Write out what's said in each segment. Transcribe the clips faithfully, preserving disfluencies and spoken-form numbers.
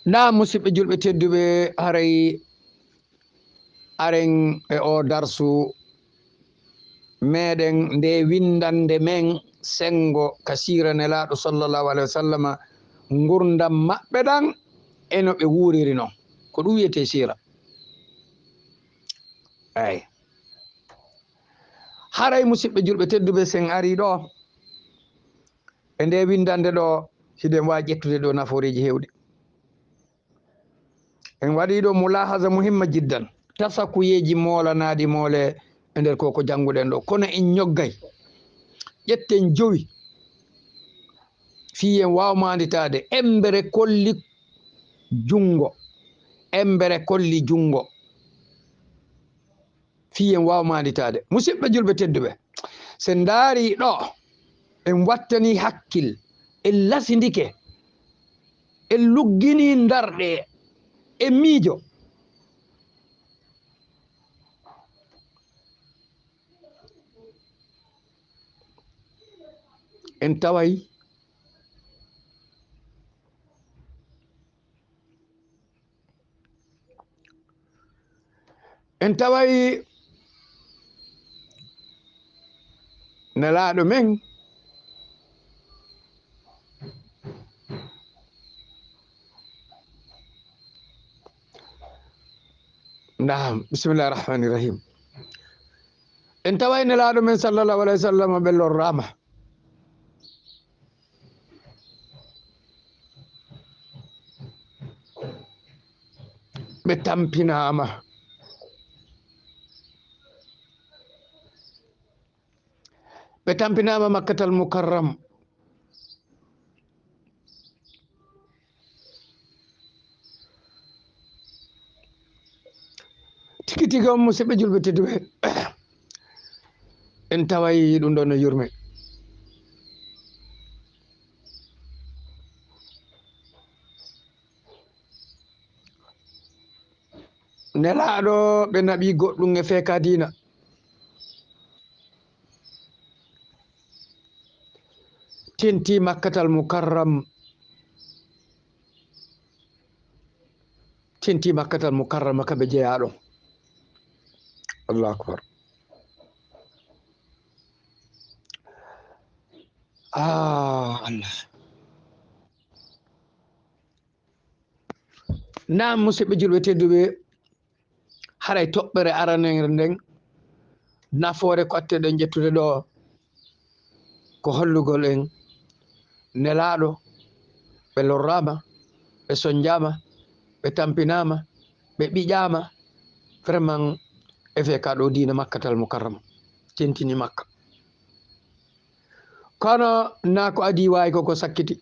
Ndaa, musidɓe julɓe tedduɓe, haray aren e o darsu meɗen nde windande men sengo ka siira Nelaaɗo sallallahu alaihi wa sallama, ngurdam maɓɓe ɗan e no ɓe wuuriri non. Ko ɗum wiyetee siira. Eey. Haray, musidɓe julɓe tedduɓe, sen arii ɗo e nde windande ɗo, hiɗen waawi ƴettude ɗo nafooreeji heewɗi. En waɗii ɗo mulaahaza muhimma jiddan. Tasakuyeeji moolanaaɗi moole e nder ko, ko jannguɗen ɗo. Kono en ñoggay. Ƴetten jowi. Fii en waaw maanditaade. Embere kolli junngo. Embere kolli junngo. Fii en waaw maanditaade. Musidɓe julɓe tedduɓe, so en ndaarii ɗo, en wattanii hakkil, en lasindike, en lugginii ndarɗe, en miijo. En taway En taway Nelaaɗo men, naam, bismillahi rahmani rahim. En taway Nelaaɗo men sallallahu alaihi wa sallam ɓe lorraama. Ɓe tampinaama. Ɓe tampinaama Makkatal Mukarram. Tigi tigi on, musidɓe julɓe tedduɓe, en taway ɗum ɗon no yurme. Nelaaɗo ɓe naɓi goɗɗum e feeka diina. Tenti Makkatal Mukarram. Tenti Makkatal Mukarrama ka ɓe jeyaa ɗon. Allahu akbar. Ah, Allah. Naam, musidɓe julɓe tedduɓe, haray toɓɓere aranere nden, nafoore ko atteɗen ƴettude ɗo, ko hollugol en Nelaaɗo, ɓe lorraama, ɓe sonjaama, ɓe tampinaama, ɓe ɓiƴaama, vraiment, e feeka ɗo diina Makkatal Mukarrama, tentini Makka. Kono naa ko adii waawi ko ko sakkiti.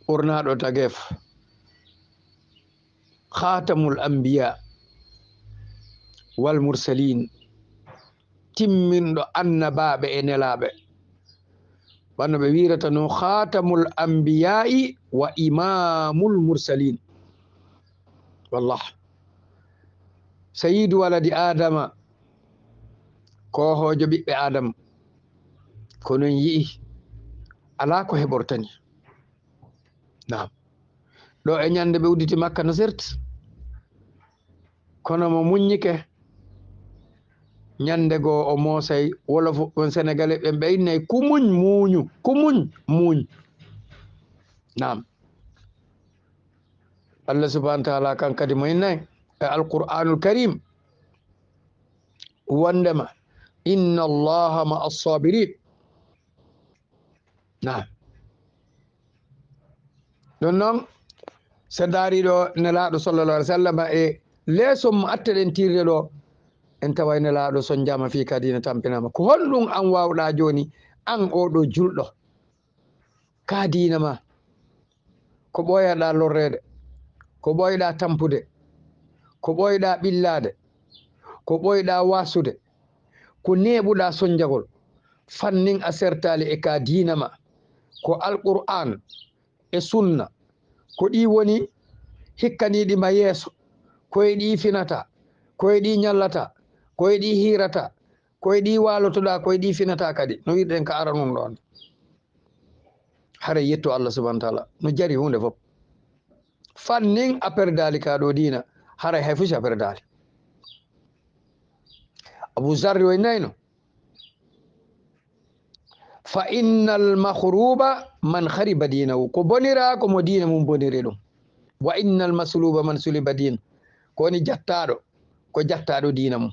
Ɓurnaaɗo tageef, khatamul anbiya wal mursalin, timminɗo annabaaɓe e nelaaɓe. Wano ɓe wiirata no, khatamul anbiya'i wa imamul mursalin. Wallah. Sayyidu waladi Adama, koohoojo ɓiɓɓe Adama. Kono en yi'i, alaa ko heɓortani. Naam. Ɗo e ñande ɓe udditi Makka no serti. Kono mo muññike, ñande goo o moosay. Wolof on Senegale ɓen ɓe innay ku muñ muuñu, ku muñ muuñ. Naam. Allah subhanahu wa ta'ala kan kadi mo innay e Alqur'anul Karim wondema, "Inna Allaha ma'a sabirin." Naam. Ɗum noon, so daari ɗo Nelaaɗo sallallahu alaihi wa sallam e leeso mo atteɗen tiirde ɗo, en taway Nelaaɗo sonjaama fii ka diina tampinaama. Ko honɗum an waawɗaa jooni, an oo ɗo julɗo? Ka diina ma, ko ɓooyɗaa lorreede, ko ɓooyɗaa tampude, ko ɓooyɗaa ɓillaade, ko ɓooyɗaa waasude, ko neeɓuɗaa sonjagol, fannin a sertaali e ka diina ma, ko Alqur'aan e Sunna, ko ɗi woni hikkaniiɗi ma yeeso, ko e ɗi finata, ko e ɗi ñallata, ko e ɗi hiirata, ko e ɗi waalotoɗaa, ko e ɗi finata kadi, no wiirɗen ka aranun ɗon. Haray yetto Allah subhanahu wa taala no jari huunde fof. Fannin a perdaali ka ɗo diina, haray hay fusi a perdaali. Abu Zarri o innayno: "Fa innal makhruba man khariba dinahu." Ko bonira ko mo diina mum boniri ɗum. "Wa innal masluba man suliba din." Ko woni jattaaɗo, ko jattaaɗo diina mum.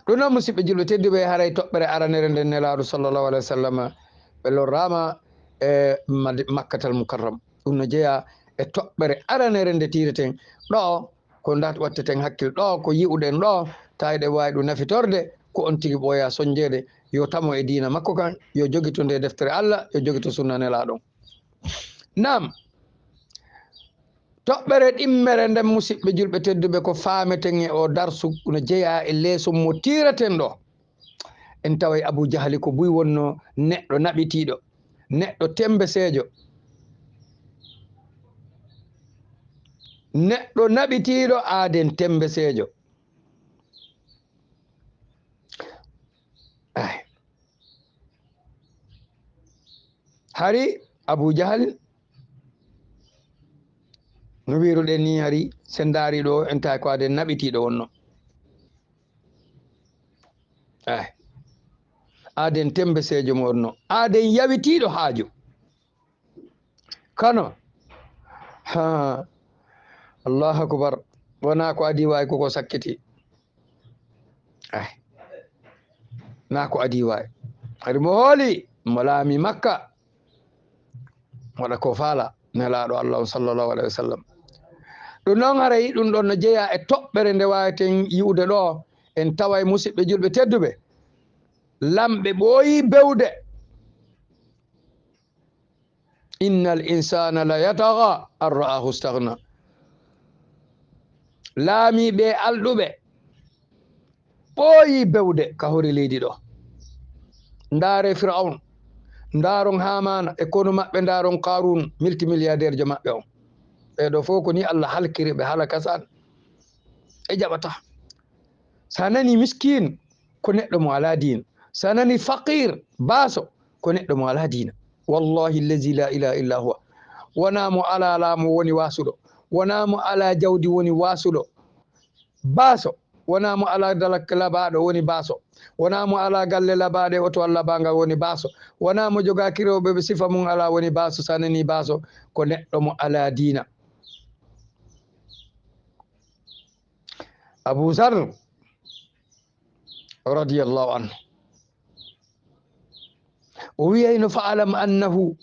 Ɗum noon, musidɓe julɓe tedduɓe, haray toɓɓere aranere nden Nelaaɗo sallallahu alaihi wa sallam ɓe lorraama e Mad-, Makkatal Mukarram. Ɗum no jeyaa e toɓɓere aranere nde tiireten ɗo, ko ndat watteten hakkil ɗo, ko yi'uɗen ɗo, tawi ɗe waawi ɗum nafitorde, ko on tigi ɓooya soñjeede, yo tamo e diina makko kan, yo jogito nde deftere Allah, yo jogito sunna Nelaaɗo. Naam, toɓɓere ɗimmere nden, musidɓe julɓe tedduɓe, ko faameten e o darsu no jeyaa e leeso mo tiiraten ɗo. En taway Abu Jahali ko buy wonno neɗɗo naɓitiiɗo, neɗɗo tembeseejo, neɗɗo naɓitiiɗo aaden tembeseejo. Ay. Hari Abu Jahal no wiruɗen ni, hari sen ndaari ɗo, en tawi ko aaden naɓitiiɗo wonno. Ay. Aaden tembeseejo mo wonno. Aaden yawitiiɗo haaju. Kano. Ha. Allahu akbar. Wonaa ko adii waay koko sakkiti. Ay. Naa ko adii waay. Hari mo hooli, mo laami Makka. Waɗa ko faala Nelaaɗo Allah on sallallahu alaihi wa sallam. Ɗum noon haray ɗum ɗon no jeyaa e toɓɓere nde waaweten yi'ude ɗo. En taway musidɓe julɓe tedduɓe. Lamɓe ɓooyi bewde. "Innal insana la yatagha an ra'ahu istaghna." Laamiiɓe alɗuɓe ɓooyi bewde ka hoore leydi ɗo. Ndaare Firawun, ndaaron Haamaana e konu maɓɓe, ndaaron Qaaruun, multimilliardaire jo maɓɓe on. Ɓee ɗo fof ko ni Allah halkiri ɓe, halaka san. Ɓe jaɓata. Sa nani miskin, ko neɗɗo mo alaa diina. Sa nani faqir, baaso, ko neɗɗo mo alaa diina. Wallahi allazi la ilaha illa huwa. Wonaa mo alaa laamu woni waasuɗo. Wonaa mo alaa jawdi woni waasuɗo. Baaso. Wonaa mo alaa dalak labaaɗo woni baaso. Wonaa mo alaa galle labaaɗe, oto Allah baangal woni baaso. Wonaa mo jogaaki rewɓe ɓe sifa mum alaa woni baaso. Sa nani baaso, ko neɗɗo mo alaa diina. Abu Zar radiyallahu anhu. O wi'ayno: "Fa'lam annahu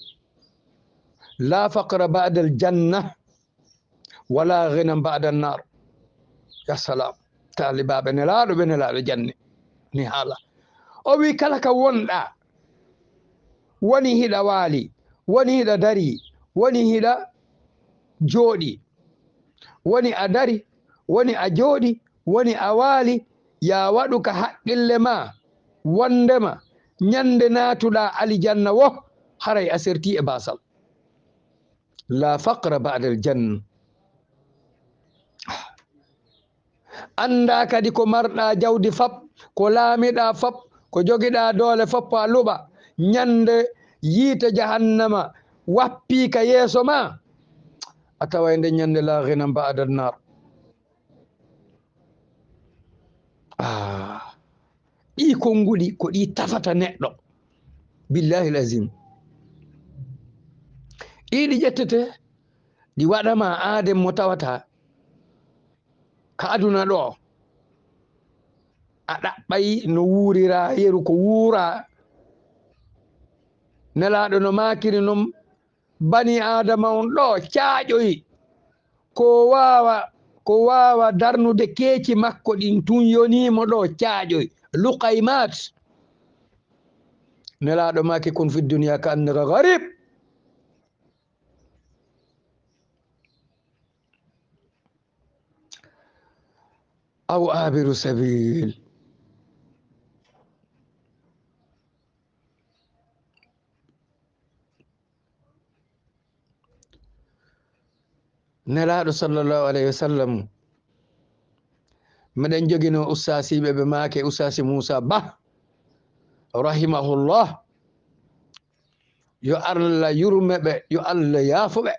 la faqra ba'da al-janna, wala ghinan ba'da an-nar." Ya salam. Taalibaaɓe Nelaaɗo, ɓe Nelaaɗo janni. Ni haala. O wi: "Kala ka wonɗa, woni hiɗa waali, woni hiɗa dari, woni hiɗa jooɗi, woni a dari, woni a jooɗi, woni a waali, ya waɗu ka haqqille ma, wondema ñande naatuɗa alijanna wo, haray a serti e baasal. La faqra ba'da al-janna." Annda kadi ko marɗa jawdi fap, ko laamiɗa fap, ko jogiɗa doole fap, a luɓa. Ñande yiite jahannama wappii ka yeeso ma, a taway nde ñande la ghinan ba'da an-nar. Ah, ɗi konnguɗi ko ɗi tafata neɗɗo. Billahi lazim. Ɗi ɗi ƴettete, ɗi waɗama aaden mo tawata ka aduna ɗo. A ɗaɓɓay no wuurira yeru ko wuura. Nelaaɗo no maakiri non, bani Aadama on ɗo caaƴoyi. Ko waawa, ko waawa darnude keeci makko ɗin tun yoniimo ɗo caaƴoyi. Luqaymat. Nelaaɗo maaki: "Kun fi dunya ka annaka gharib." Aw abiru sabil. Nelaaɗo sallallahu alayhi wa sallam, meɗen jogino ustaasiiɓe, ɓe maake ustaasi Muusa Bah, rahimahullah. Yo Allah yurme ɓe, yo Allah yaafo ɓe.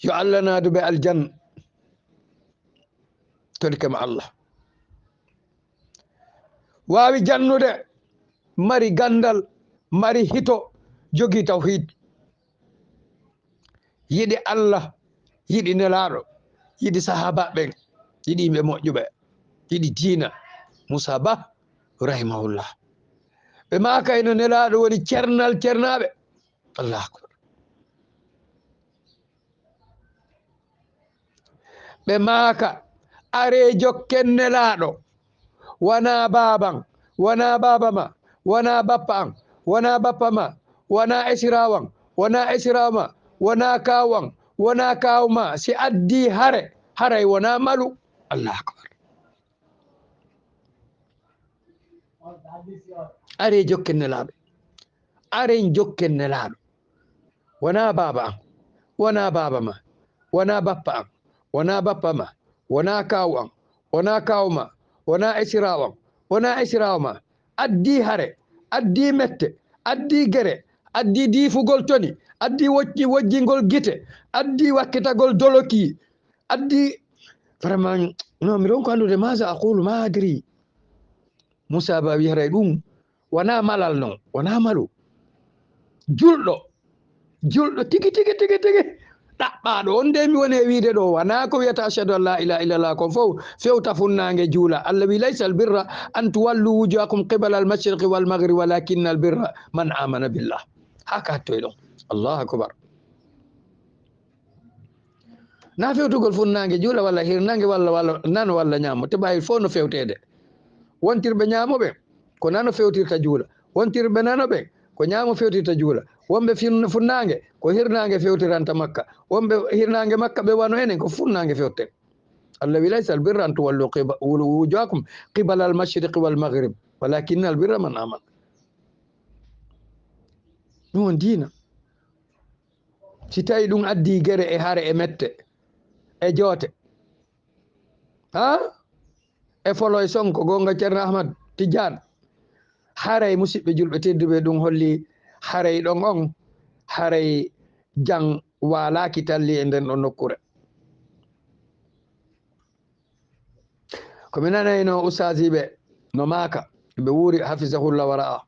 Yo Allah naadu ɓe aljanna. Torike ma Allah. Waawi jannude, mari ganndal, mari hito, jogii tawhiid. Yiɗi Allah, yiɗi Nelaaɗo, yiɗi sahaabaaɓe ɓen, yiɗi yimɓe moƴƴuɓe, yiɗi diina. Muusaa Bah, rahimahullah. Ɓe maaka hino Nelaaɗo woni cernal cernaaɓe. Allahu akbar. Ɓe maaka, aree jokken Nelaaɗo, wanaa baaba an, wanaa baaba ma, wanaa bappa an, wanaa bappa ma, wanaa esiraawo an, wanaa esiraawo ma, wanaa kaawu an, wanaa kaawu ma. Si addii hare, haray wonaa malu. Allahu akbar. Aree jokken Nelaaɗo. Aren jokken Nelaaɗo. Wonaa baaba an, wonaa baaba ma, wonaa bappa an, wonaa bappa ma, wonaa kaawu an, wonaa kaawu ma, wonaa esiraawo an, wonaa esiraawo ma. Addii hare, addii mette, addii gere, addii diifugol toni, addii wojji-, wojjingol gite, addii wakkitagol doloki, addii, vraiment, non, mi ronko anndude, maasa aqulu, ma adri. Muusaa Bah wi haray ɗum wonaa malal non, wonaa malu. Julɗo, julɗo tigi, tigi, tigi, tigi. Ɗaɓɓaaɗo, on de mi woni e wiide ɗo, wonaa ko wiyata ashhadu an la ilaha illallah kon fof, fewta funnaange juula. Allah wi, "Laysal birra an tuwallu wujuhakum qibala al mashriqi wal maghribi walakinnal birra man amana billah." Haa ka hattoy ɗon. Allahu akbar. Na fewtugol funnaange juula walla hirnaange walla, walla nano walla ñaamo. Te ɓawi fof no fewteede. Wontirɓe ñaamo ɓen, ko nano fewtirta juula. Wontirɓe nano ɓen, ko ñaamo fewtirta juula. Wonɓe fin-, funnaange, ko hirnaange fewtiranta Makka. Wonɓe hirnaange Makka, ɓe wano enen, ko funnaange fewten. Allah wi, "Laysal birra an tuwallu qiba-, wujuhakum qibala al mashriqi wal maghrib, walakinnal birra man amana." Ɗum woni diina. Si tawi ɗum addii gere e hare e mette e joote, ha? E folo e sonko, goonga Ceerno Ahmad Tijaan. Haray, musidɓe julɓe tedduɓe, ɗum holli haray ɗon on, haray jam waalaaki talli e nden ɗon nokkure. Ko mi nanayno ustaasiiɓe no maaka, ɓe wuuri, hafizahullah wa ra'a.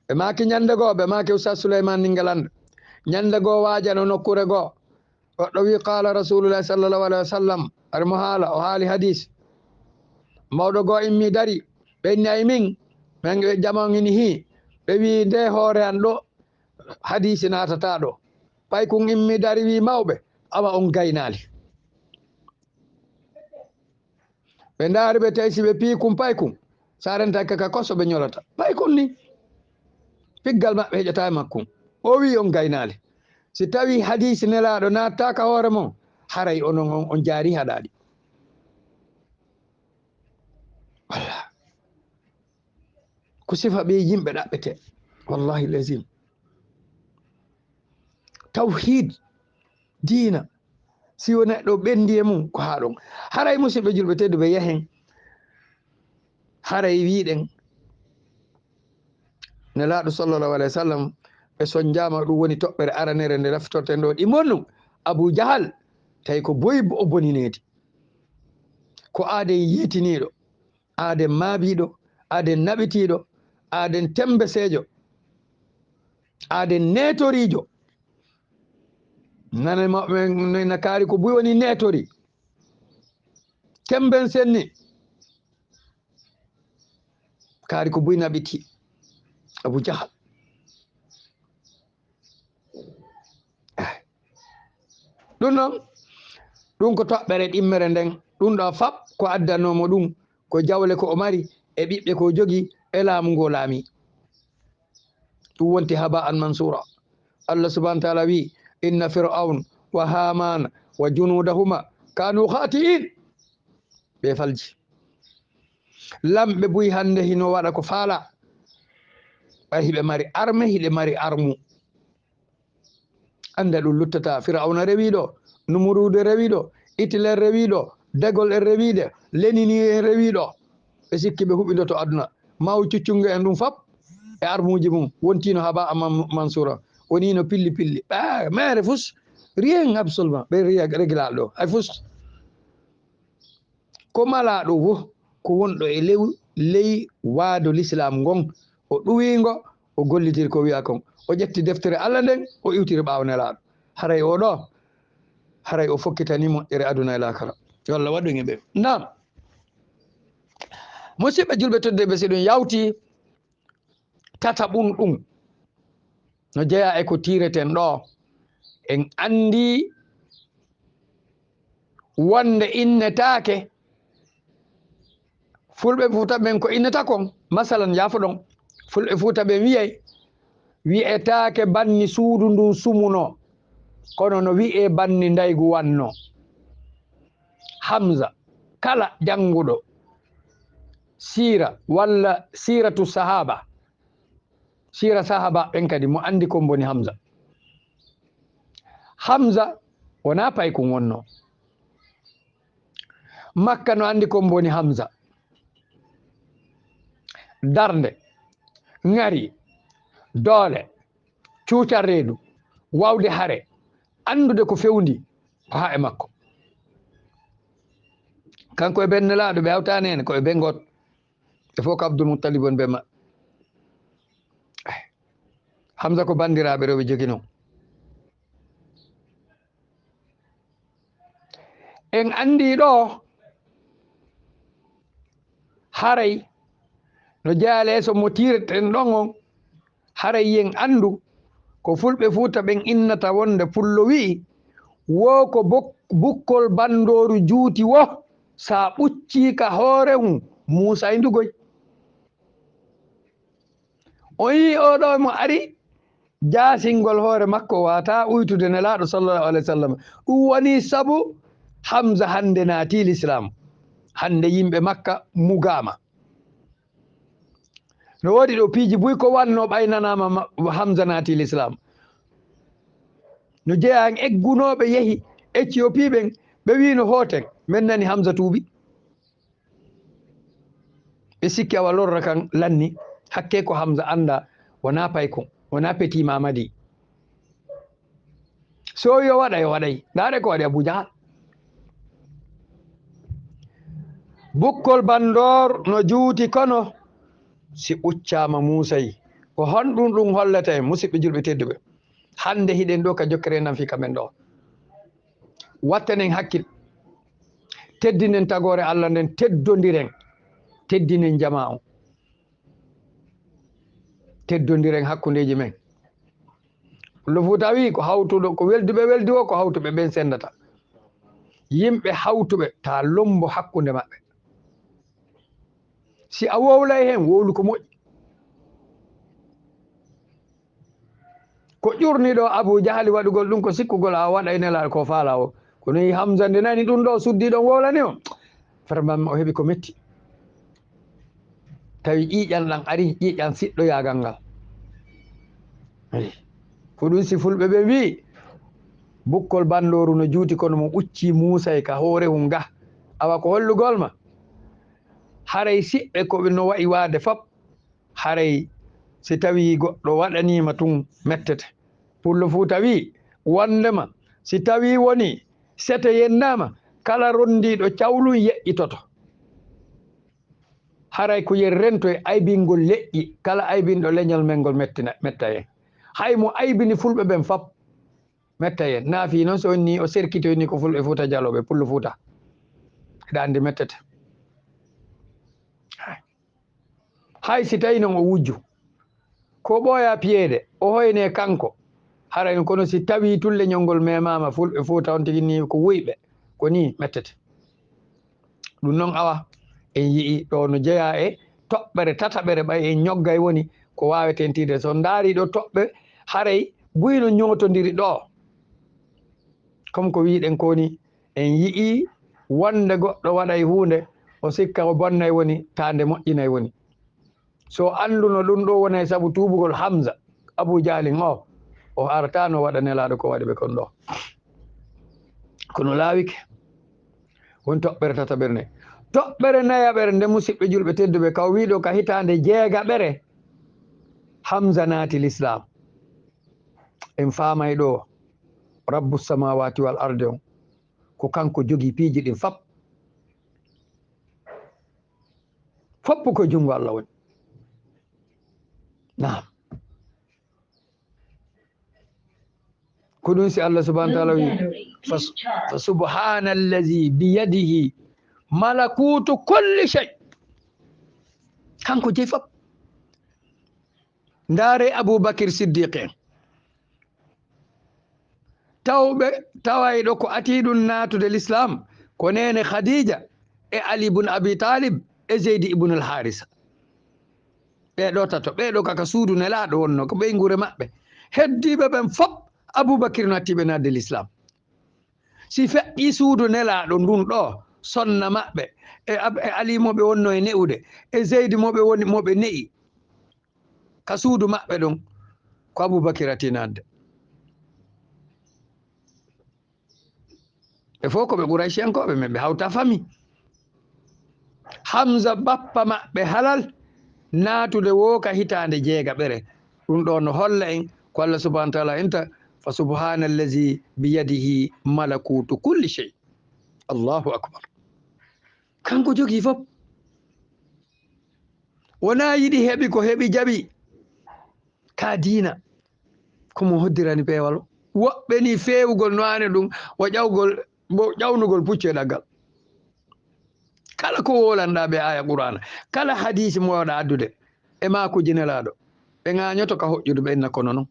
Ɓe maaki ñande goo, ɓe maaki Ustaas Suleymaan Ningelande. Ñande goo, waajano nokkure goo. Goɗɗo wi, "Qaala Rasuulullaahi sallallaahu alayhi wa sallam." Ari mo haala, o haali hadiis. Mawɗo goo immi dari, ɓe inni, "Ay min, min jama on ini hii." Ɓe wi, "Nde hoore an ɗo, hadiisi naatataa ɗo." Paykun immi dari wi, "Mawɓe, awa on gaynaali." Ɓe ndaari ɓe tawi si ɓe piikun paykun, sa rentaki ka koso ɓe ñolata. Paykun ni, piggal maɓɓe heƴata e makkun. O wi on gaynaali. Si tawi hadiisi Nelaaɗo naatataa ka hoore mon, haray onon on, on jaari haɗaaɗi. Walla. Ko sifa ɓe yimɓe ɗaɓɓete. Wallahi lazim. Tawhiid, diina, si wo neɗɗo ɓenndi e mum, ko haa ɗon. Haray, musidɓe julɓe tedduɓe, yahen. Haray wiɗen, Nelaaɗo sallallahu alayhi wa sallam, ɓe sonjaama, ɗum woni toɓɓere aranere nde raftorten ɗo. Ɗi mbonnu, Abu Jahal, tawi ko boy o bonineedi. Ko aaden yiitiniiɗo, aaden maabiiɗo, aaden naɓitiiɗo, aaden tembeseejo, aaden neetoriijo. Nane mawɓe men no kaari ko buy woni neetori. Temben senni. Kaari ko buy naɓiti. Abu Jahal. Eh. Ɗum noon, ɗum ko toɓɓere ɗimmere nden. Ɗum ɗo fap ko addanoo mo ɗum, ko jawle ko o mari, e ɓiɓɓe ko o jogii, e laamu ngo o laami. Ɗum wonti haba'an mansura. Allah subhanahu wa ta'ala wi, "Inna Fir'aun wa Hamana wa junudahuma kanu khati'in." Ɓe falji. Lamɓe buy hannde hino waɗa ko faala. Ɓay hiɓe mari arme, hiɓe mari armu. Annda ɗum luttata. Fir'auna rewi ɗo, Numuruudu rewi ɗo, Hitler rewii ɗo, De Gaulle en rewii ɗo, Lénine en rewii ɗo. Ɓe sikki ɓe huɓindoto aduna. Mao Tse-tung en ɗum fop e armuuji mum wontino haba a Mansura. Woni no pilli pilli. Ɓe mere fus, rien absolument. Ɓe régla ɗo. Hay fus. Ko malaa ɗo wo, ko wonɗo e lew, ley waado Lislaam ngon, o ɗuwii ngo, o gollitiri ko wiyaa kon. O ƴetti deftere Alla nden, o iwtiri ɓaawo Nelaaɗo. Haray o ɗo, haray o fokkitanii moƴƴere aduna e laakara. Yo Alla waɗu en e ɓe. Naam. Musidɓe julɓe tedduɓe, si ɗum yawti, tataɓun ɗum no jeyaa e ko tiireten ɗo. En anndi wonde innetaake, Fulɓe Fuuta ɓen ko inneta kon, masalan, yaafoɗon, Fulɓe Fuuta ɓen wiyay, wi'etaake banni suudu ndun sumuno, kono no wi'ee banni ndaygu wanno. Hamza, kala jannguɗo siira walla siiratu sahaaba, siira sahaaba ɓen kadi mo anndi ko mboni Hamza. Hamza wonaa paykun wonno. Makka no anndi ko mboni Hamza. Darnde, ŋari, doole, cuucal reedu, wawde hare, anndude ko fewndi, ko haa e makko. Kanko e ben Nelaaɗo ɓe hawtaani heen, ko e ben gooto. Ɓe fof ko Abdul Muttalib woni ɓe maɓɓe. Hamza ko banndiraaɓe rewɓe joginoo. En anndii ɗo, haray no jeyaa leeso mo tiireten ɗon on, haray yen anndu ko Fulɓe Fuuta ɓen innata wonde Pullo wi'i, wo ko bok-, bukkol banndooru juuti wo, sa ɓuccii ka hoore mum, muusayndu goy. On yii oo ɗoo mo ari, jaasingol hoore makko, waataa uytude Nelaaɗo sallallahu alaihi wasallam. Ɗum woni sabu Hamza hannde naatii Lislaam. Hannde yimɓe Makka mugaama. No woodi ɗo piiji buy ko wannoo ɓay nanaama ma-, Hamza naatii Lislaam. No jeyaa en eggunooɓe yehi Éthiopie ɓen, ɓe wiino hooten, men nani Hamza tuubi. Ɓe sikki awa lorra kan lanni, hakkee ko Hamza annda, wonaa paykun, wonaa Petit Mamadi. So yo waɗa, yo waɗay. Ndaare ko waɗi Abu Jahal. Bukkol Bandoor no juuti kono si ɓuccaama muusay. Ko honɗun ɗun hollata en, musidɓe julɓe tedduɓe? Hannde hiɗen ɗo ka jokkere nan fii ka men ɗo. Wattanen hakkil. Teddinen tagoore Allah nden, teddondiren. Teddinen jamaa on. Teddondiren hakkundeeji men. Pullo Fuuta wii ko hawtuɗo, ko welduɓe weldi wo, ko hawtuɓe ɓen sendata. Yimɓe hawtuɓe, taa lombo hakkunde maɓɓe. Si a wowlay hen, wowlu ko moƴƴi. Ko ƴurni ɗo Abu Jahali waɗugol ɗum, ko sikkugol a waɗay Nelaaɗo ko faala o. Kono yi Hamza nde nani ɗum ɗo, suddi ɗon wowlani o. Vraiment o heɓi ko metti. Tawi ƴiiƴan ɗan ari, ƴiiƴan siɗɗoyaagal ngal. Eyi. Ko ɗum si fulɓe ɓe wii, bukkol bandooru no juuti kono mo ɓuccii muusay ka hoore hun ga. Awa ko hollugol ma? Haray siɓɓe ko ɓe no wa'i waade fop, haray si tawii goɗɗo waɗaniima tun mettete. Pullo Fuuta wii, wondema si tawii wonii sete yennaama, kala ronndiiɗo cawlun yeƴƴitoto. Haray ko yen rento e aybingol leƴƴi, kala aybinɗo leñol men ngol mettina, metta en. Hay mo aybini fulɓe ɓen fop, metta en. Naa fii non so on nii o serkitoy nii ko fulɓe Fuuta Jalooɓe, Pullo Fuuta. Hiɗa anndi mettete. Hay si tawi non o wujju, ko ɓooya piyeede, o hoyne kanko. Haray kono si tawii tun leñol ngol memaama, fulɓe Fuuta on tigi nii ko wuyɓe, ko nii mettete. Ɗum non awa, en yi'i ɗo no jeyaa e toɓɓere tataɓere, ɓay en ñoggay woni ko waaweten tiide. So ndaari ɗo toɓɓe, haray buy no ñootondiri ɗo. Comme ko wiiɗen ko ni, en yi'i wonde goɗɗo waɗay huunde, o sikka o bonnay woni, taa nde moƴƴinay woni. So annduno ɗum ɗo wonay sabu tuubugol Hamza, Abu Jahlin o, o artaano waɗa Nelaaɗo ko waɗi ɓe kon ɗo. Kono laawike. Woni toɓɓere tataɓere nde. Toɓɓere nayaɓere nde, musidɓe julɓe tedduɓe, ka o wiɗo ka hitaande jeegaɓere, Hamza naati l'islam. En faamay ɗo, Rabbu samawati wal ardi on, ko kanko jogi piiji ɗin fop. Fop ko junngo Allah woni. Naam. Ko ɗum si Allah subhanahu wa taala wi, "Fa, fa subhana allazi biyadihi malakutu kulli shay." Kanko jeyi fop. Ndaare Abubakir Siddiq en. Tawɓe, tawayɗo ko ati ɗum naatude l'islam, ko neene Khadija e Ali ibn Abi Talib e Zeydi ibn al-Harisa. Ɓee ɗo tato, ɓee ɗo kaka suudu Nelaaɗo wonno, ko ɓeynguure maɓɓe. Heddiiɓe ɓen fop, Abubakir no atti ɓe naatde l'islam. Si feƴƴi suudu Nelaaɗo ndun ɗo, sonna maɓɓe, e Ab-, e Ali mo ɓe wonno e ne'ude, e Zeydi mo ɓe woni, mo ɓe ne'i, ka suudu maɓɓe ɗon, ko Abubakir ati naatde. Ɓe fof ko ɓe Qurayshiyankooɓe, men ɓe hawta fami. Hamza bappa maɓɓe halal naatude wo ka hitaande jeegaɓere. Ɗum ɗo no holla en ko Allah subhanahu wa taala inta, "Fa subhana allazi biyadihi malakutu kulli shay." Allahu akbar. Kanko jogii fof. Wonaa yiɗi heɓi ko heɓi jaɓi. Ka diina, ko mo hoddirani peewal. Woɓɓe ni feewugol no aane ɗum, wo ƴawgol, wo ƴawnugol puccu e ɗaggal. Kala ko woolanɗaa ɓe aya Qur'aana, kala hadiisi mo waɗa addude e maakuji Nelaaɗo, ɓe ŋaañoto ka hoƴƴude ɓe inna kono non.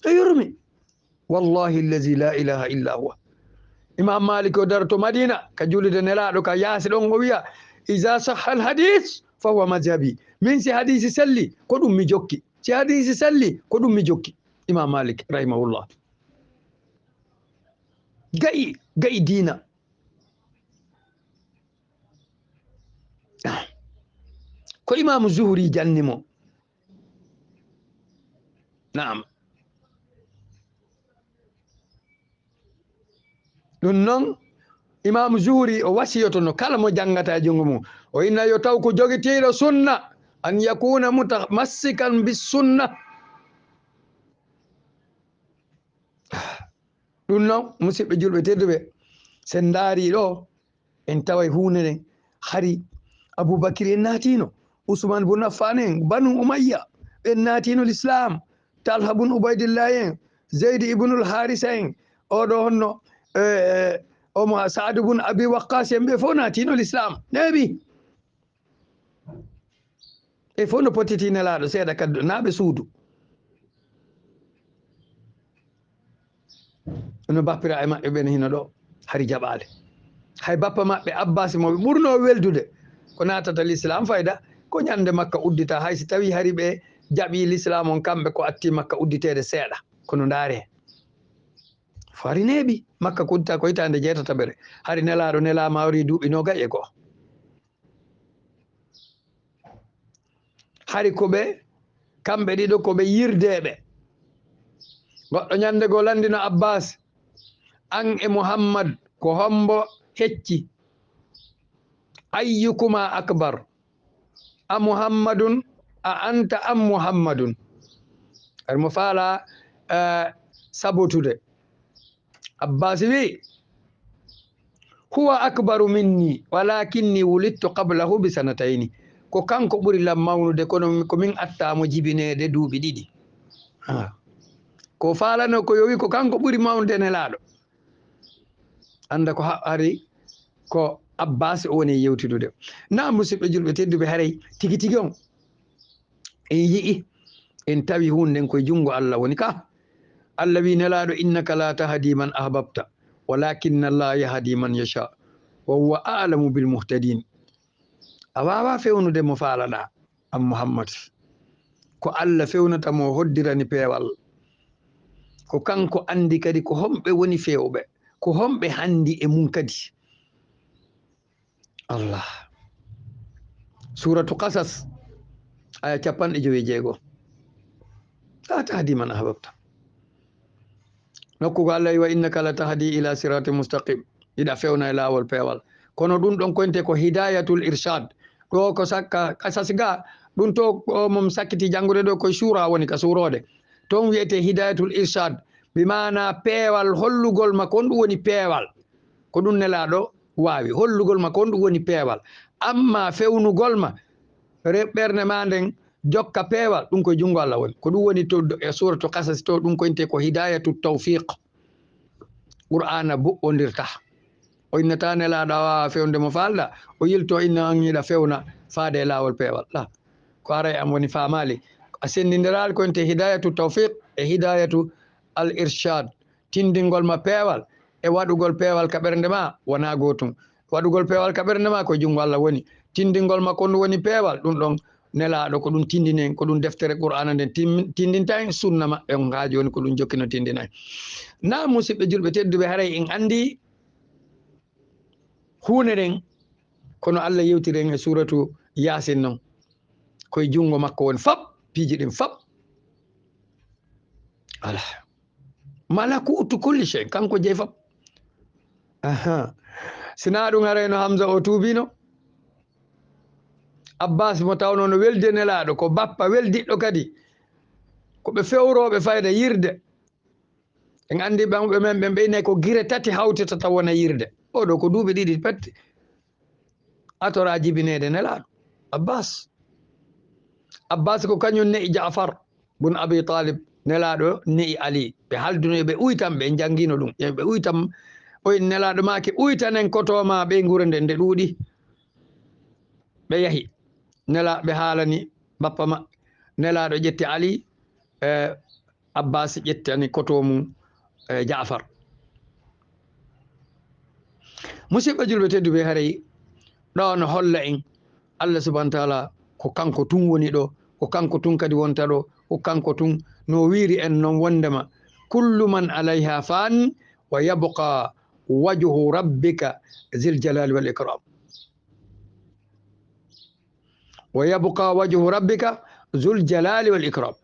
E yurmi. Wallahi allazi la ilaha illa huwa. Imam Malik o daroto Madina, ka juulirde Nelaaɗo ka yaasi ɗon, o wiya, "Iza sahha al hadis, fa huwa mazhabi." Min si hadiisi selli, ko ɗum mi jokki. Si hadiisi selli, ko ɗum mi jokki. Imam Malik, rahimahullah. Ga'i, ga'i diina. Ah. Ko Imaamu Zuhri janni mo. Naam. Ɗum non, Imaamu Zuhri o wasiyotono kala mo janngata e junngo mum, o inna yo taw ko jogitiiɗo sunna, an yakuna mutamassikan bis sunna. Ɗum non, musidɓe julɓe tedduɓe, sen ndaari ɗo, en taway huunde nden. Hari Abubakir en naatino, Usman bun Affan en, Banu Umayya, ɓen naatino l'islam, Talha bun Ubaydillah en, Zeydi ibnul Harisa en, oɗo honno, eh, eh, omo Saadu bun Abi Waqqas en, ɓe fof naatino l'islam. Neeɓi. E fof no pottiti Nelaaɗo seeɗa kaddu, naa ɓe suudu. No bappira e maɓɓe ɓen hino ɗo, hari jaɓaale. Hay bappa maɓɓe Abbas mo ɓe ɓurno weldude, ko naatata l'islam fayda, ko ñande Makka uddita, hay si tawi hari ɓe jaɓi l'islam on, kamɓe ko atti Makka udditeede seeɗa. Kono ndaare, fo hari neeɓi, Makka ko uddita ko hitaande jeetataɓere. Hari Nelaaɗo nelaama o ri duuɓi noogay e go'o. Hari ko ɓe, kamɓe ɗiɗo ko ɓe yirdeeɓe. Goɗɗo ñande goo lanndino Abbas, "An e Muhammad, ko hombo hecci? Ayyukuma akbar? A Muhammadun, a anta am Muhammadun?" Hari mo faala, eh, sabotude. Abbas wi, "Huwa akbaru minni, walakinni wulidtu qablahu bi sanatayni." Ko kanko ɓuri lan mawnude, kono mi, ko min atta mo jibineede duuɓi ɗiɗi. Ha. Ko faalano ko yo wi ko kanko ɓuri mawnude Nelaaɗo. Annda ko ha-, hari ko Abbas o woni yewtidude. Na, musidɓe julɓe tedduɓe, haray tigi tigi on en yi'i, en tawi huunde nden koye junngo Allah woni ka. Allah wi Nelaaɗo, "Innaka la tahdi man ahbabta, walakinna Allah yahdi man yasha, wa huwa a'lamu bil muhtadin." A waawaa fewnude mo faalaɗaa, an Muhammad. Ko Allah fewnata mo hoddirani peewal. Ko kanko anndi kadi ko homɓe woni feewɓe, ko homɓe handi e mum kadi. Allah. Suuratu Qasas, aya capanɗe jowi e jeego. "La tahdi man ahbabta." Nokku ko Allah wi, "Wa innaka la tahdi ila siratin mustaqim." hiɗa fewna e laawol peewal. Kono ɗum ɗon koyntee ko hidayatul irshad. Ɗo ko sakka, kasas ga, ɗum to o mom sakkiti janngude ɗo koye suura woni ka suuroode. Toon wiyetee hidayatul irshad, bi maana peewal hollugol ma kon ɗum woni peewal. Ko ɗum Nelaaɗo waawi. Hollugol ma kon ɗum woni peewal. Amma fewnugol ma, re-, ɓernde ma nden jokka peewal, ɗum koye junngo Allah woni. Ko ɗum woni to, e suuratu Qasas to, ɗum koyntee ko hidayatu tawfiq. Qur'aana boɓɓondirta. O innata Nelaaɗo a waawaa fewnude mo faalɗa, o yilto inna an hiɗa fewna faade e laawol peewal. La. Ko aray am woni faamaali. A senndindiraali koyntee hidayatu tawfiq e hidayatu al irshad. Tinndingol ma peewal e waɗugol peewal ka ɓernde ma wonaa gootum. Waɗugol peewal ka ɓernde ma ko junngo Allah woni. Tinndingol ma kon woni peewal, ɗum ɗon Nelaaɗo ko ɗum tinndini en, ko ɗum deftere Qur'aana nden tim-, tinndinta en, sunna maɓɓe on haa jooni ko ɗum jokki no tinndina en. Na musidɓe julɓe tedduɓe, haray en anndi huunde nden, kono Allah yewtiri en e suuratu Yaasin non. Koye junngo makko woni fop, piiji ɗin fop. Ala. Malakutu kulli shay, kanko jeyi fop. Aha. Sinaa ɗum arayno Hamza o tuubino. Abbas mo tawno no weldi e Nelaaɗo, ko bappa weldiɗɗo kadi. Ko ɓe fewrooɓe fayda yirde. En anndi ɓe, ɓe men ɓen ɓe inay ko gire tati hawtitata wona yirde. Oɗo ko duuɓi ɗiɗi pet. A toraa jibineede Nelaaɗo. Abbas. Abbas ko kañum ne'i Ja'far bun Abi Talib, Nelaaɗo ne'i Ali. Ɓe halduno, ɓe uytan, ɓe njanngiino ɗum. Ɓe uytan, o in Nelaaɗo maaki, "Uytanen koto ma ɓeynguure nden, nde ɗuuɗi." Ɓe yahi. Nela-, ɓe haalani bappa ma-, Nelaaɗo ƴetti Ali, e Abbas ƴettani koto mum, e Ja'far. Musidɓe julɓe tedduɓe, haray ɗo no holla en Allah subhanahu wa ta'ala ko kanko tun woni ɗo, ko kanko tun kadi wonta ɗo, ko kanko tun no wiiri en non wondema, "Kullu man alayha fan wa yabqa wajhu rabbika zil jalali wal ikram." "Wa yabqa wajhu rabbika zul jalali wal ikram."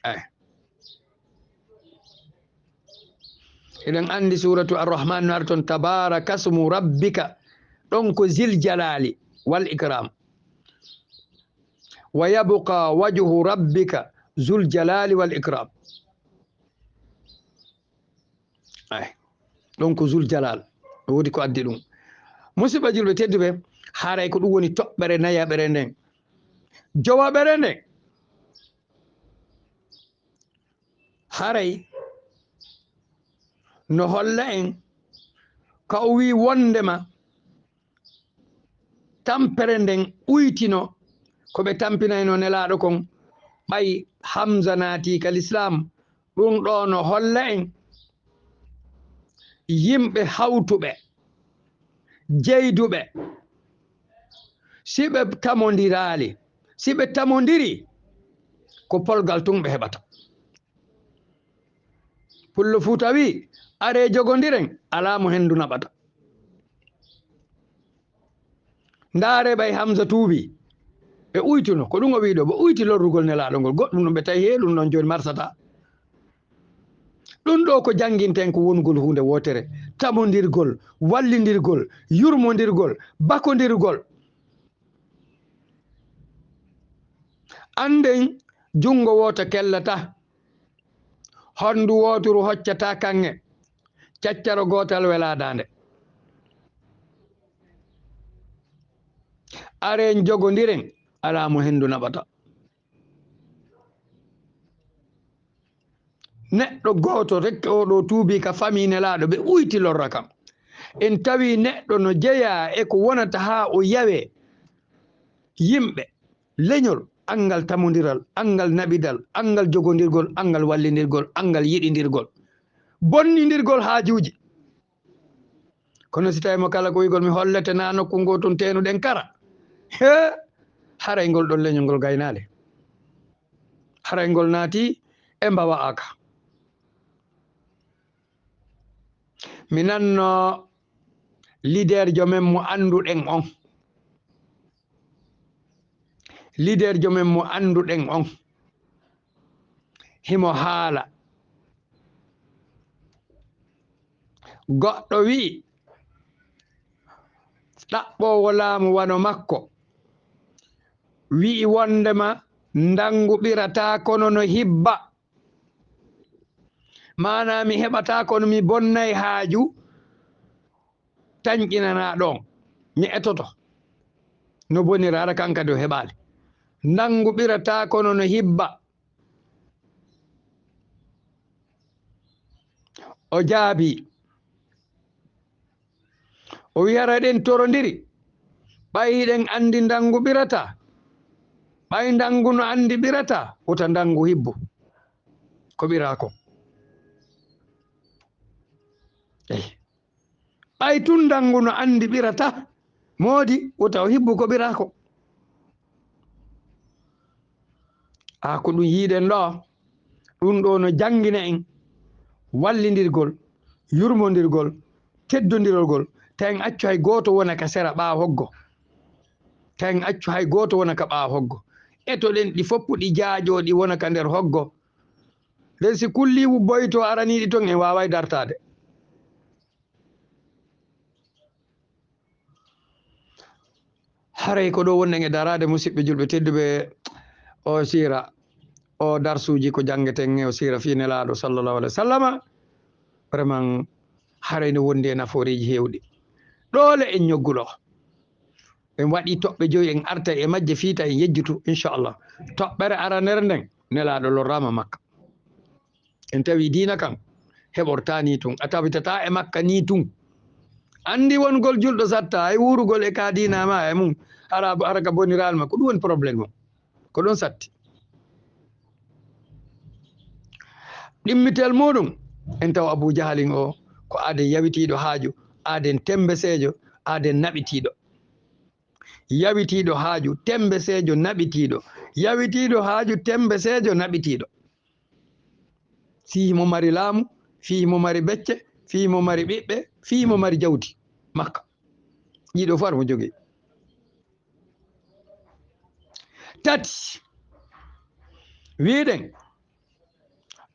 Ay. Eɗen anndi suuratu Ar-Rahman no ari ton, "Tabaraka smu rabbika." Ɗon ko zil jalali wal ikram. "Wa yabqa wajhu rabbika zul jalali wal ikram." Ay. Ɗon ko zul jalal. No woodi ko addi ɗum. Musidɓe julɓe tedduɓe, haray ko ɗum woni toɓɓere nayaɓere nden. Jowaɓere nden. Haray no holla en ka o wi'i wondema tampere nden uytino ko ɓe tampinayno Nelaaɗo kon, ɓay Hamza naati ka Lislaam. Ɗum ɗo no holla en yimɓe hawtuɓe, jeyduɓe, si ɓe tamondiraali, si ɓe tamondiri, ko polgal tun ɓe heɓata. Pullo Fuuta wi, "Aree jogondiren, alaa mo hendu naɓata." Ndaare ɓay Hamza tuubi. Ɓe uytuno, ko ɗum o wi'i ɗo, ɓe uyti lorrugol Nelaaɗo ngol. Goɗɗum ɗum ɓe tawi he ɗum ɗon jooni marsata. Ɗum ɗo ko jannginten ko wonugol huunde wootere, tamondirgol, wallindirgol, yurmondirgol, bakondirgol. Annden junngo wooto kellata, honndu wooturu hoccata kaŋŋe, caccaro gootal welaa daande. Aree jogondiren, alaa mo henndu naɓata. Neɗɗo gooto rek, oo ɗo tuubi ka famii Nelaaɗo, ɓe uyti lorra kam. En tawi neɗɗo no jeyaa e ko wonata haa o yawe yimɓe, leñol, anngal tamondiral, anngal naɓidal, anngal jogondirgol, anngal wallindirgol, anngal yiɗindirgol, bonnindirgol haajuuji. Kono si tawi mo kala ko wi'gol mi hollete na nokku ngo tun teenuɗen kara. He, haray ngol ɗon leñol ngol gaynaali. Haray ngol naati e mbawa aka. Mi nanno leader jo men mo annduɗen on. Leader jo men mo annduɗen on. Himo haala. Goɗɗo wi'i, ɗaɓɓoowo laamu wano makko, wi'i wondema ndanngu ɓirataa kono no hibba. Maanaa mi heɓataa kono mi bonnay haaju tanƴinanaa ɗon. Mi etoto no bonira, hara kan kadi o heɓaali. Ndanngu ɓirataa kono no hibba. O jaabii. O wi'i, hara eɗen torondiri. Ɓay hiɗen anndi ndanngu ɓirataa. Ɓay ndanngu no anndi ɓirataa, wota ndanngu hibbu ko ɓiraa kon. Eyi. Ɓay tun ndanngu no anndi ɓirataa, moodi wota o hibbu ko ɓiraa kon. A, ko ɗum yiiɗen ɗo, ɗum ɗo no janngina en wallindirgol, yurmondirgol, teddondirgol, ta en accu hay gooto wona ka sera ɓaawo hoggo. Ta en accu hay gooto wona ka ɓaawo hoggo. Etoɗen ɗi fof ɗi jaajoo, ɗi wona ka nder hoggo. Nden si kulliiwu boyto araniiɗi ton, en waaway dartaade. Haray ko ɗo wonɗen e daraade, musiɓɓe julɓe tedduɓe, o siira, o darsuuji ko janngeten e o siira fii Nelaaɗo sallallahu alaihi wasallama. Vraiment, haray no wondi e nafooreeji heewɗi. Ɗoole en ñogguɗo. En waɗi toɓɓe joyi, en artay e majje fii ta en yejjutu, inchallah. Toɓɓere aranere nden, Nelaaɗo lorraama Makka. En tawi diina kan heɓortaa nii tun, a tabitataa e makka nii tun. Anndi wongol julɗo satta, ay wuurugol e ka diina ma e mum, hara, hara ka boniral ma, ko ɗum woni problème o. Ko ɗon satti. Ɗimmitel muɗum, en tawa Abu Jahalin o, ko aaden yawitiiɗo haaju, aaden tembeseejo, aaden naɓitiiɗo. Yawitiiɗo haaju, tembeseejo, naɓitiiɗo. Yawitiiɗo haaju, tembeseejo, naɓitiiɗo. Fii mo mari laamu, fii mo mari becce, fii mo mari ɓiɓɓe, fii mo mari jawdi makka. Ɗiɗo fof aɗa mo jogii. Tati, wiɗen,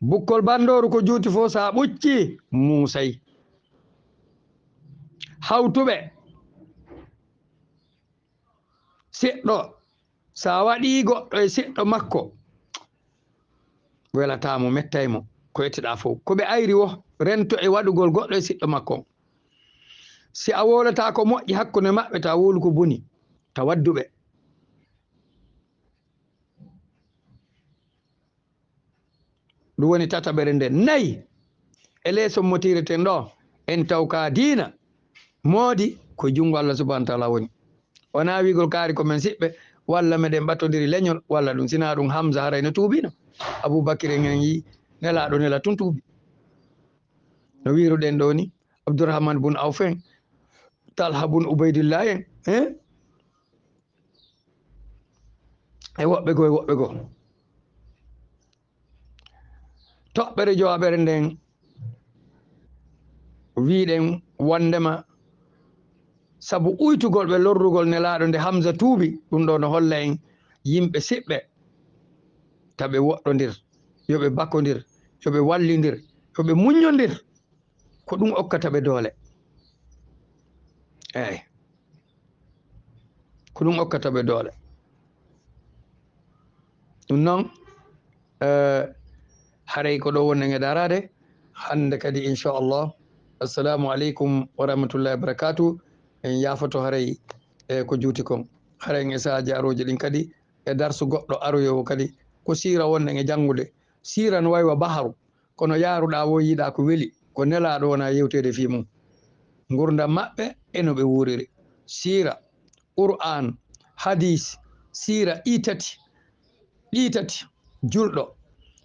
bukkol banndooru ko juuti fof, so a ɓuccii, muusay. Hawtuɓe. Siɗɗo, so a waɗii goɗɗo e siɗɗo makko, welataa mo, mettay mo, ko ettiɗaa fof. Ko ɓe ayri wo, rento e waɗugol goɗɗo e siɗɗo makko on. Si a wowlataa ko moƴƴi hakkunde maɓɓe, ta wowlu ko boni, ta waddu ɓe. Ɗum woni tataɓere nden. Nayi, e leeso mo tireten ɗo, en taw ka diina moodi ko junngo Allah subhanahu wa taala woni. Wonaa wiigol kaari ko men siɓɓe, walla meɗen ɓattondiri leñol, walla ɗum. Sinaa ɗum, Hamza haray no tuubino. Abubakir en, en yi Nelaaɗo nela tun tuubi. No wiiruɗen ɗo ni, Abdurrahman bun Awf en, Talha bun Ubaydillah en, eh? E woɓɓe goo, e woɓɓe goo. Toɓɓere jowaɓere nden, wiɗen wondema sabu uytugol ɓe lorrugol Nelaaɗo nde Hamza tuubi, ɗum ɗo no holla en yimɓe siɓɓe, ta ɓe woɗɗondir, yo ɓe bakkondir, yo ɓe wallindir, yo ɓe muññondir. Ko ɗum okkata ɓe doole. Eey. Ko ɗum okkata ɓe doole. Ɗum noon, eh, haray ko ɗo wonɗen e daraade. Hannde kadi, inchallah. Assalamu aleykum wa rahmatullahi wa barakatuh. En yaafoto haray, eh, ko juuti kon. Haray en e sahaaji arooji ɗin kadi, e darsu goɗɗo aroyoowo kadi. Ko siira wonɗen e janngude. Siira no wayi wa baharu. Kono yaaruɗaa woo, yiɗaa ko weli, ko Nelaaɗo wona yewteede fii mum. Ngurndan maɓɓe e no ɓe wuuriri. Siira, Qur'aan, hadiis, siira, ɗii tati, ɗii tati, julɗo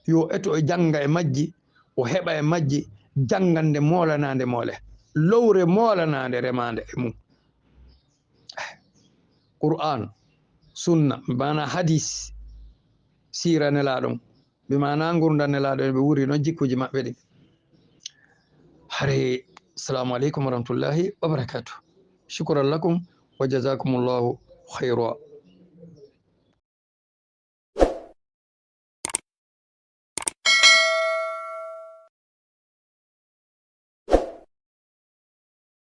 yo eto o jannga e majji, o heɓa e majji janngande moolanaande moole, lowre moolanaande remaande e mum. Qur'aan, sunna, maanaa hadiis, siira Nelaaɗo on. Bi maanaa ngurndan Nelaaɗo en, ɓe wuuri noon jikkuuji maɓɓe ɗin. Hari, assalamu aleykum wa rahmatullahi wa barakatuh. Shukran lakum wa jazakumullahu khayra.